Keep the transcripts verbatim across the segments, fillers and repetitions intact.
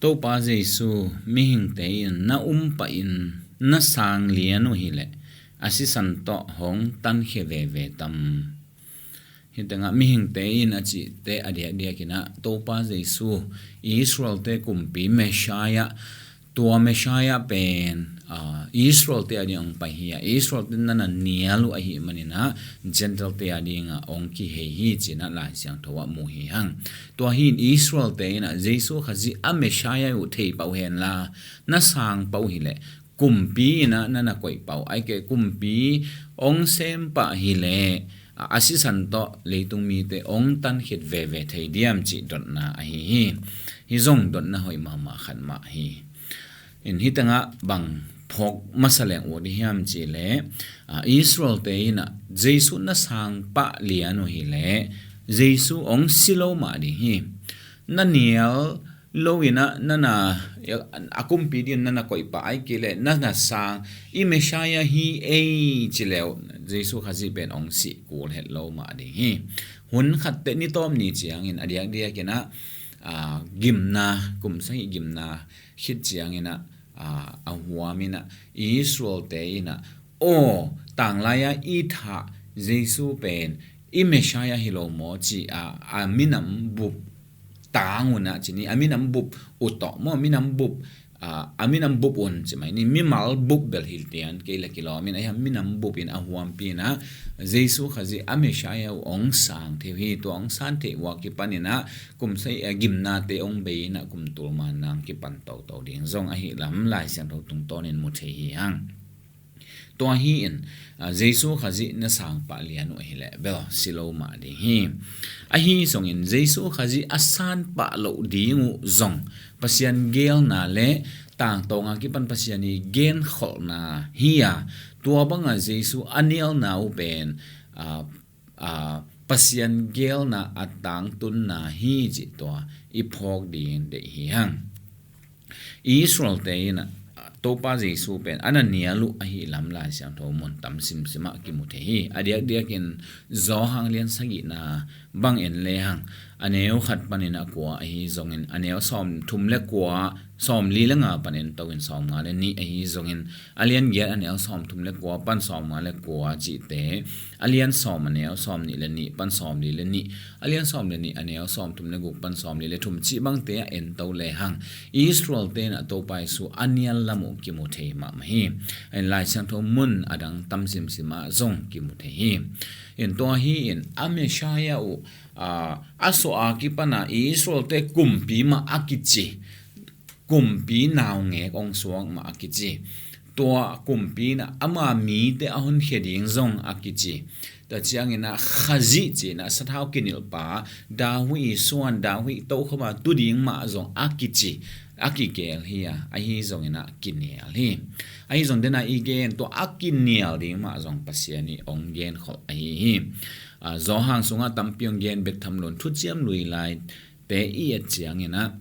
Topa Jesu, mihingte in na um pahin na sang lian uh hileh a sisan tawh hong tankhia veve tam? Hih tengah mihingte in a cihte a diakdiakin ah Topa Jesu, Israelte kumpi Messiah, tua Messiah pen, aa, Israelte ading hong pai hi a, Israelte na na nial uh ahih manin ah Gentilte adingah hong kihei hi ci-in ah Lai Siangtho ah mu hi hang. Tua hi-in Israelte in ah Jesu Khazih a Messiah uh thei pah uh henla, na sang pah uh hileh, kumpi in ah na na koih pah uh, ahih kei leh kumpi hong sem pah hileh, a, a sisan tawh leitung mite hong tankhia veve thei diam cih dotna ahi hi. Hih zong dotna hoih mahmah khat mah hi. In hih tengah bang phawk masa leng uh ding hiam cih leh, a, Israelte in ah Jesu na sang pah lian uh hileh Jesu hong si lo mah ding hi. Na nial lo in ah na na, a kumpi dingin na na koih pah, ahih kei leh na na sang, i Messiah hi ei ci leh uh Jesu Khazih pen hong sih kul het lo mah ding hi. Hun khat teh ni tawp ni ciangin a diakdiakin ah, aa, gimna, kum sagih gimna khit ciangin ah, aa, a huam in ah Israelte in ah, aw, tanglai-a i thah Jesu pen i Messiah hi lo maw ci-a, a minam bup tang un ah ci ni, a minam bup uh tawh maw, minam bup, aa, a minam bup un ci mai ni, mimal bup bel hi lian kei leh kilawm in, a hiam minam bup in a huampi in ah Jesu Khazih a Messiah uh hong sang thei uh hi. Tua hong sang theih uh a kipan in ah kum sagih, a, gimnate hong bei in ah kum tul manna hong kipan toto ding zong ahih lam Lai Siangtho tungtawnin mu thei hi hang. Tua hi-in, a, Jesu Khazih na sang pah lian uh ahileh bel si lo mah ding hi. Ahi zongin Jesu Khazih a sang pah loh ding uh zong Pasian geelna le tangtawnga kipan Pasian i genkholhna hi a, tua banga Jesu a nialna uh pen, a, a, Pasian geelna a tangtunna hi cih tua i phawk ding deih hi hang. Israelte in ah Topa Jesu pen a na nial uh ahih lam Lai Siangtho mun tam simsim ah kimu thei hi. A diakdiakin Johan lian sagihna bang en lehang, a neu khat panin a kua ahi zongin, a neu sawmthum le kua, sawmli le nga pan en to in sawmnga le nih ahi zongin, a lian giat a neu sawmthum le kua pan sawmnga le kua cihte, a lian sawm a neu sawmnih le nih pan sawmli le nih, a lian sawm le nih a neu sawmthum le guk pan sawmli le thum cih bangte a en to lehang, Israelte in ah Topa Jesu a nial lam uh kimu thei mahmah hi. Lai Siangtho mun a dang tam simsim ah zong kimu thei hi. In tua hi-in a Messiah uh, a, a suah a kipan a Israelte kumpi mah a kici, kumpi naungek hong suak mah a kici, tua kumpi in ah ama mite a honkhia ding zong a kici. Tua ciangin ah Khazih ci-in ah sathau kinilhpa, David i suan, David tokhom a tu ding mah zong a kici, a kigel hi a, ahi zongin ah kinial hi. Ahi zong dena i gen tua a kinial ding mah zong Pasian i hong genkholh ahi hi. A, Johan sungah tampi hong gen bek tham lo in, Thuciam Lui Laite i et ciangin ah,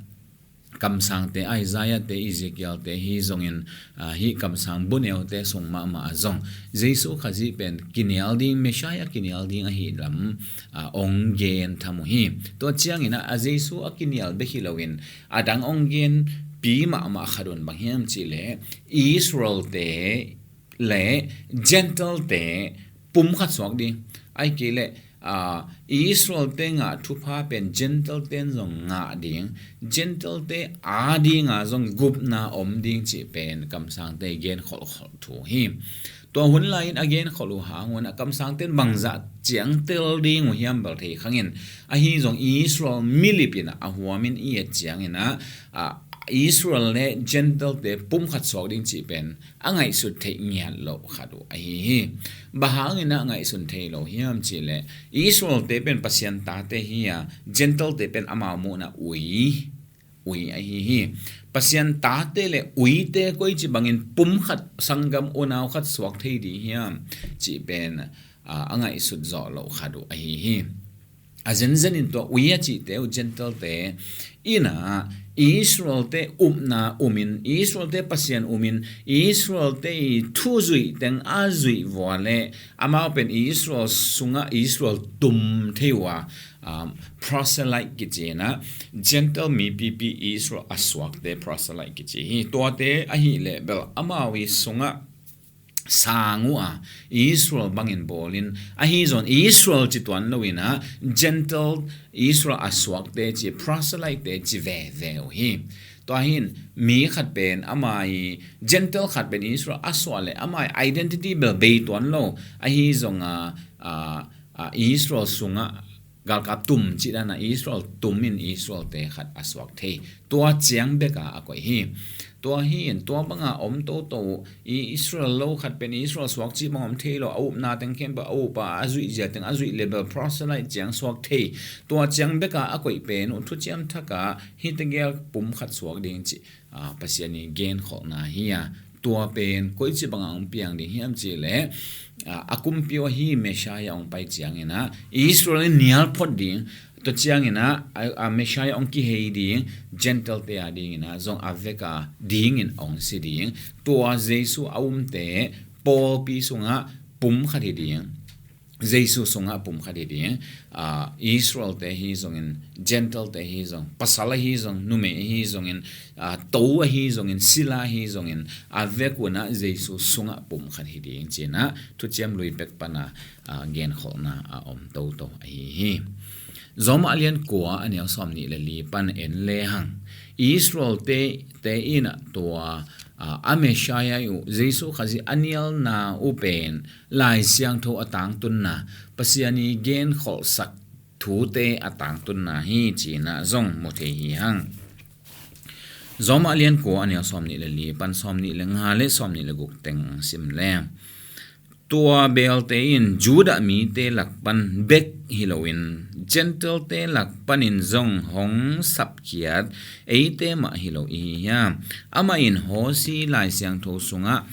kamsangte, Isaiah-te, Ezekiel-te hi zongin, a, hih kamsang buneute sung mahmah a zong Jesu Khazih pen kinial ding, Messiah kinial ding ahih lam, a, hong gen tham uh hi. Tua ciangin ah, a Jesu a kinial bek hi loin a dang hong genpi mahmah khat un bang hiam cih leh, Israelte le Gentilte pumkhat suak ding. Ahih kei leh, a, Israelte ngah thupha pen Gentilte in zong ngah ding, Gentilte adinga zong gupna om ding cih pen kamsangte genkholhkholh thu hi. Tua hun lai-in a genkholh uh hang un ah kamsangte in bangzah ciangtel ding uh hiam bel thei khang in, ahi zong Israel milip in ah a huamin i et ciangin ah, a, Israel le Gentilte pumkhat suak ding cih pen a ngaihsut theih ngiat loh khat uh ahi hi. Bang hangin ah ngaihsun thei lo hiam cih leh, Israelte pen Pasian tate hi a, Gentilte pen amau muhna ui, ui ahi hi. Pasian tate le uite koici bangin pumkhat, sanggam unau khat suak thei ding hiam cih pen, a, a ngaihsut zawh loh khat uh ahi hi. A zenzen in tua ui a cihte uh Gentilte in ah Israel-te upna umin, Israel-te Pasian umin, Israel-te i thu zuih teng a zuih vua le amau pen Israel sungah Israel tum thei uh a, um, proselyte kici in a, Gentile mipipi Israel a suakte proselyte kici hi. Tuate ahih leh bel amau i sungah sang uh a, Israel bangin bawlin, ahi zong Israel ci tuan lo in a, Gentile Israel a suakte ci, proselyte-te ci veve uh hi. Tua hi in mi khat pen ama i, Gentile khat pen Israel a suak le ama i identity bel bei tuan lo, ahi zong a, a, a Israel sungah galkap tum cih dan a Israel tum in Israel-te khat a suak thei. Tua ciang bek a a koih hi. Tua hi in tua banga om toto uh i, Israel lo khat pen Israel suak cih bang om thei lo, a upna teng khempeuh a up a, a zuih zia teng a zuih le bel proselyte ciang suak thei. Tua ciang bek a a koih pen uh thuciam thak a hih tegel pum khat suak ding cih, a, Pasian i genkholhna hi a, tua pen koici banga hong piang ding hiam cih leh, a, a kumpi uh ahi Messiah hong pai ciangin a, Israel in nial phot ding, tua ciangin a, a, a Messiah hong kihei ding, Gentile-te a dingin a zong a vek a dingin hong si ding. Tua Jesu a umte pawlpi sungah pum khat hi ding. Jesu sungah pum khat hi ding, a, Israel-te hi zongin, Gentile-te hi zong, pasal ahi zong, numei ahi zongin, a, to ahi zongin, sila ahi zongin, a vek un a Jesu sungah pum khat hi ding ci in a thuciam lui pek pan a, a, genkholhna a om toto ahi hi. Roma a lian kua a neu sawm nih le li pan en le hang, Israel-te, te in a tua, a, a Messiah uh Jesu Khazih a nialna uh pen Lai Siangtho a tangtunna, Pasian i genkholhsak thute a tangtunna hi ci in a zong mu thei hi hang. Roma a lian kua a neu sawm nih le li pan sawm nih le nga le sawm nih le guk teng sim le, tua belte in Judah mite lak pan bek hi loin Gentile-te lak panin zong hong sapkhiat eite mah hi lo i hi hiam? Amah in Hosea Lai Siangtho sungah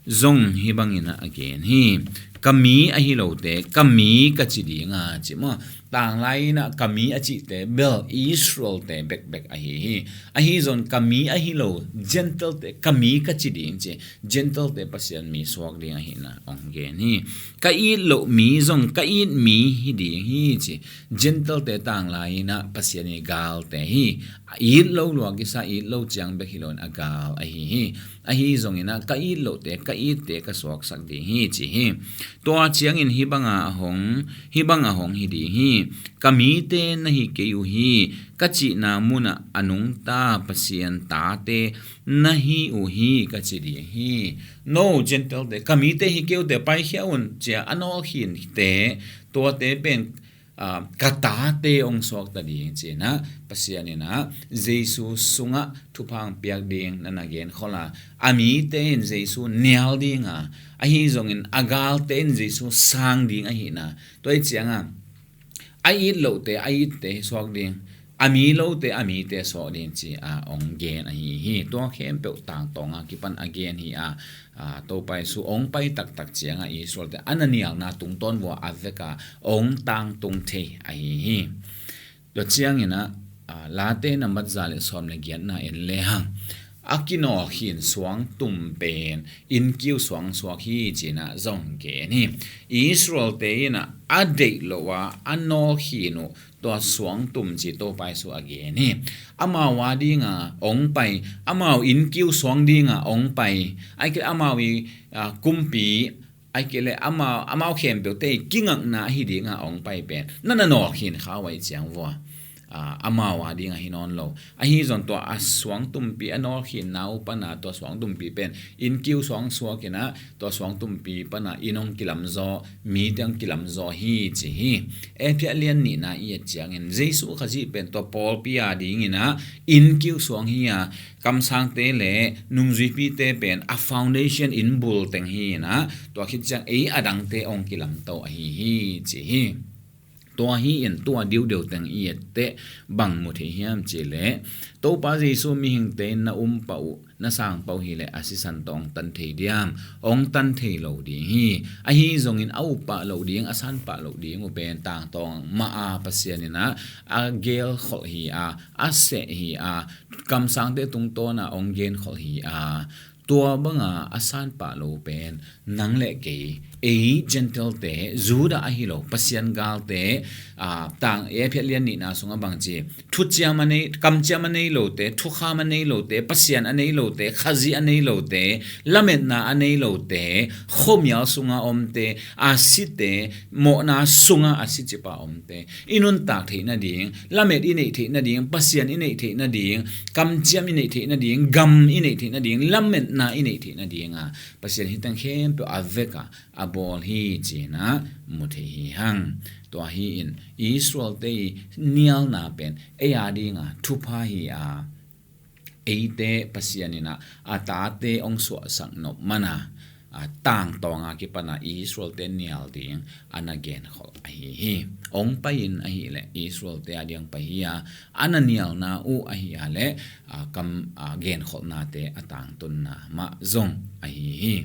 zong hih bangin a gen hi. Ka mi ahi lote ka mi ka ci ding a ci maw? Tanglai in a ka mi a cihte bel Israel-te bekbek ahi hi. Ahi zong ka mi ahi lo Gentile-te ka mi ka ci ding ci, Gentile-te Pasian mi suak ding ahihna hong gen hi. Ka it loh mi zong ka it mi hi ding hi ci, Gentile-te tanglai in a Pasian i galte hi. A it lo lua kisa, it lo ciang bek hi loin a gal ahi hi. Ahi zongin a ka it lohte ka itte ka suaksak ding hi ci hi. Tua ciangin hih banga a hong, hih banga hong hi ding hi. Ka mite na hi kei uh hi, ka cihna munah a nungta Pasian tate na hi uh hi ka ci ding hi. No, Gentile-te, ka mite hi kei uhte paikhia un ci a a nawlkhinte, tuate pen, a, ka tate hong suakta ding ci in a Pasian in a Jesu sungah thupha hong piak ding na na genkholh a, a mite in Jesu nial ding a, ahi zongin a galte in Jesu sang ding ahihna. Tua hi ciang a, a it lohte a itte suak ding, a mi lote a mite suak ding ci a hong gen ahi hi. Tua khempeuh tangtawng a kipan a gen hi a, a, Topa Jesu hong pai taktak ciang a Israel-te a na nialna tungtawn vua a vek a hong tangtung thei ahi hi. Tua ciangin a, a, Late nambat za le sawm le giatna en le hang, a kinawlkhin suangtum pen innkiu suang suak hi ci in a zong gen hi. Israel-te in a a deih loh a a nawlkhin uh tua suangtum ci Topa Jesu a gen hi. Amau a ding a hong pai, amau innkiu suang ding a hong pai, ahih kei leh amau i, a, kumpi, ahih kei leh amau, amau khempeuhte i kingakna ahi ding a hong pai pen na na nawlkhin kha uh ahih ciang vua, a, amau a ding ahi nawn lo. Ahi zong tua a suangtumpi a nawlkhinna uh pan a tua suangtumpi pen innkiu suang suak in a tua suangtumpi pan a inn hong kilamzaw, mite hong kilamzaw hi ci hi. Efesa lian nihna i et ciangin Jesu Khazih pen tua pawlpi a dingin a innkiu suang hi a, kamsangte le nungzuipite pen a foundation, innbul teng hi in a, tua khit ciang ei a dangte hong kilamto ahi hi ci hi. Tua hi in tua diudeu teng i etteh bang mu thei hiam cihleh, Topa Jesu mihingte in na um pah uh, na sang pah uh hileh a sisan tawh hong tan thei diam? Hong tan thei lo ding hi. Ahi zongin a up pah loh ding, a san pah loh ding uh pen tangtawng mah a Pasian in ah a gelkholh hi a, a seh hi a, kamsangte tungtawn a hong genkholh hi a, tua banga a san pah lo pen nang le kei, ei Gentile-te, Judah ahi lo Pasian galte, a, tang Efesa lian nihna sungah bangci, thuciam a nei, kamciam a nei lote, thukham a nei lote, Pasian a nei lote, Khazih a nei lote, lametna a nei lote, khuamial sunga omte, a site, mawhna sunga a sicipa omte i nuntak theih nading, lamet i neih theih nading, Pasian i neih theih nading, kamciam i neih theih nading, gam i neih theih nading, lametna i neih theih nadinga Pasian hih teng khempeuh a vekah a bawl hi ci-in ah mu thei hi hang. Tua hi in Israel-te i nialna pen ei a dinga thupha hi a, eite Pasian in ah a tate hong suahsak nop mana, a, tangtawnga kipana Israel-te nial ding a na genkholh ahi hi. Hong pai-in ahileh Israel-te a ding pai hi a, a na nialna uh ahi a leh, a, kam, a, genkholhnate a tangtunna mah zong ahi hi.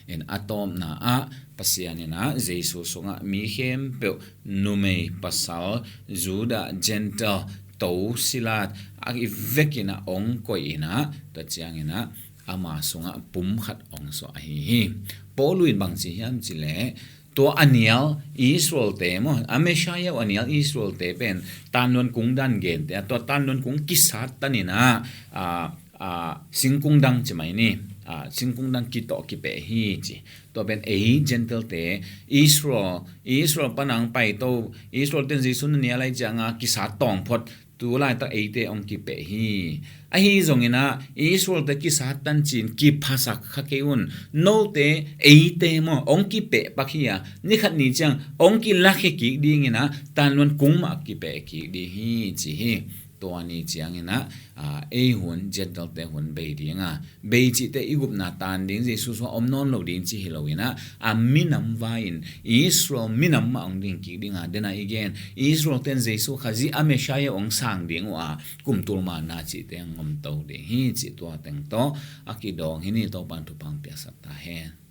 In a tawpna ah Pasian in ah Jesu sungah mi khempeuh, numei pasal, Judah Gentile, to silat, a i vekin ah hong koih in ah, tua ciangin ah ama sungah pum khat hong suah ahi hi. Paulu in bangci hiam cihleh, tua a nial Israel-te maw, a Messiah uh a nial Israel-te pen tanluan kung dan gente, a tua tanluan kung kisat tan in ah, a, a, singkung dang ci mai ni, a, singkung dang kitawh kipeh hi ci. Tua pen ei Gentile-te, Israel, Israel panang paito, Israel-ten Jesu na nial lai cianga kisat tawng phot, tu laitak eite hong kipeh hi. Ahi zongin ah Israel-te kisat tan ci-in kiphasak kha kei un. Note eite maw hong kipeh pak hi a, ni khat ni ciang hong kilakhia kik dingin ah tanluan kung mah kipeh kik ding hi ci hi. Tua ni ciangin ah, a, ei hun, Gentile-te hun bei dinga, bei cihte i gupna tan ding, Jesu sungah om nawn lo ding ci hi loin ah, a minam vai-in Israel minam mah hong ding kik dinga, dena i gen Israel-ten Jesu Khazih a Messiah hong sang ding uh a, kum tul manna cihte hong om to ding hi cih tua teng tawh a kidawng hi ni. Topan thupha hong piaksak ta hen.